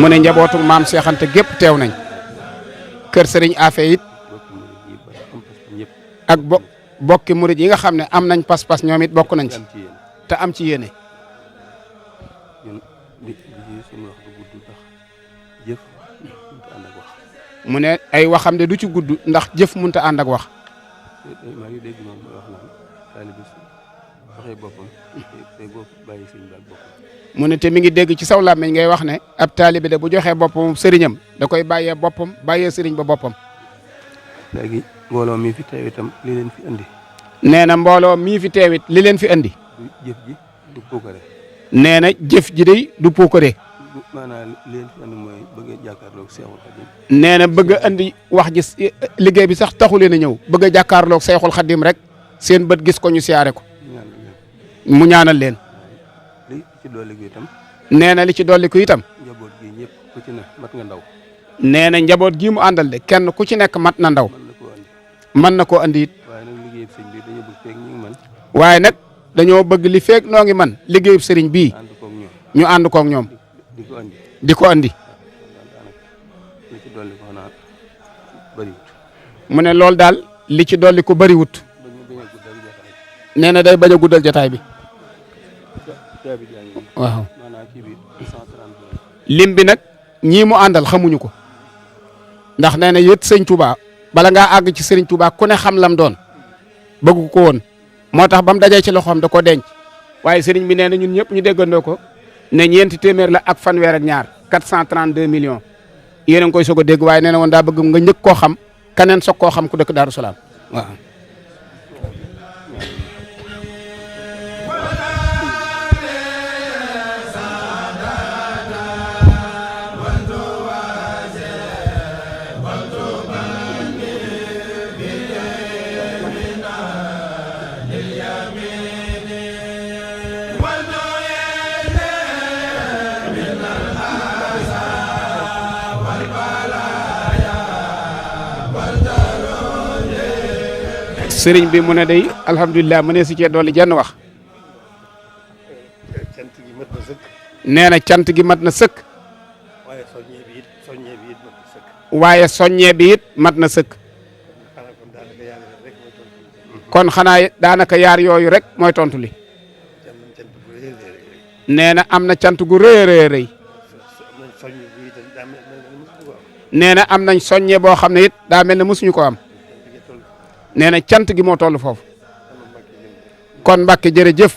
mu ne njabootu maam Cheikh Anta gépp teew nañ kër Serigne Afé it ak bokki murid yi nga xam ne am nañ pas-pas ñoom it bokk nañ ci te am ci yéene. mu ne ay waxam de du ci gudd ndax jëf mënut a ànd ak wax. mu ne te mi ngi dégg ci saw làmmiñ ngay wax ne ab taalibe de bu joxee boppam sëriñam da koy bàyyee boppam bàyyee sëriñ ba boppam. léegi mbooloo mii fi teew itam li leen fi andi. nee na mbooloo mii fi teewit li leen fi andi. jëf ji du puukare. nee na jëf ji day du puukare. maanaam li leen fi andi mooy bëgg a jàkkaarloog Seexul Xadim. nee na bëgg a andi wax ji liggéey bi sax taxu leen a ñëw bëgg a jàkkaarloog Seexul Xadim rek seen bët gis ko ñu siyaare ko. mu ñaanal leen. li ci dolli ko itam. nee na li ci dolli ko itam. njaboot gi ñëpp ku ci ne mat nga ndaw. nee na njaboot gii mu àndal de kenn ku ci nekk mat na ndaw. mën na koo andi it. waaye nag dañoo bëgg li feeg noo ngi man liggéeyub sëriñ bii ñu ànd koog ñoom di ko andi. mu ne loolu daal li ci dolli ko bëriwut. nee na day bañ a guddal jotaay bi. waaw lim bi nag ñii mu àndal xamuñu ko ndax nee na yët sëñ Touba bala ngaa àgg ci sëriñ Touba ku ne xam lam doon bëgg ko woon moo tax ba mu dajee ci loxoom da ko denc waaye sëriñ bi nee na ñun ñëpp ñu déggandoo ko ne ñeenti téeméer la ak fanweer ak ñaar 432 millions yéen a ngi koy soog a dégg waaye nee na woon daa bëgg nga njëkk koo xam keneen soog koo xam ku dëkk Daaru Salaam waaw. sëriñ bi mu ne day alhamdulilah mu ne si cee dolli jenn wax. nee na cant gi mat na sëkk. waaye soññee bi it mat na sëkk. kon xanaa daanaka yaar yooyu rek mooy tontu li. nee na am na cant gu rëy a rëy rëy. nee na am nañ soññee boo xam ne it daa mel ne mosuñu ko am. nee na cant gi moo toll foofu. kon Mbàkke jërëjëf.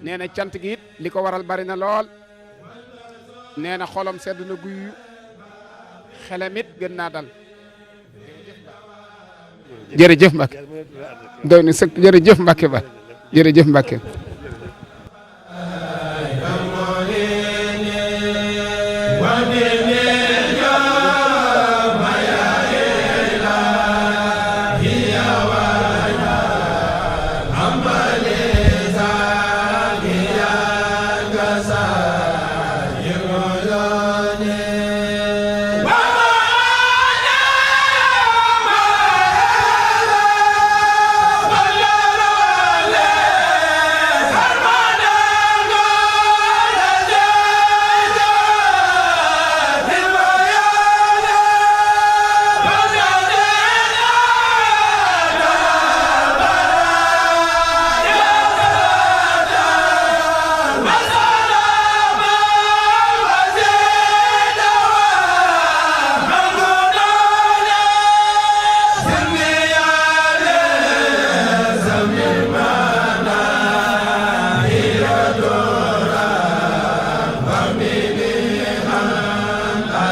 nee na cant gi it li ko waral bari na lool. nee na xolam sedd na guy xelam it gën naa dal. jërëjëf Mbàkke doy na sëkk jërëjëf Mbàkke ba jërëjëf Mbàkke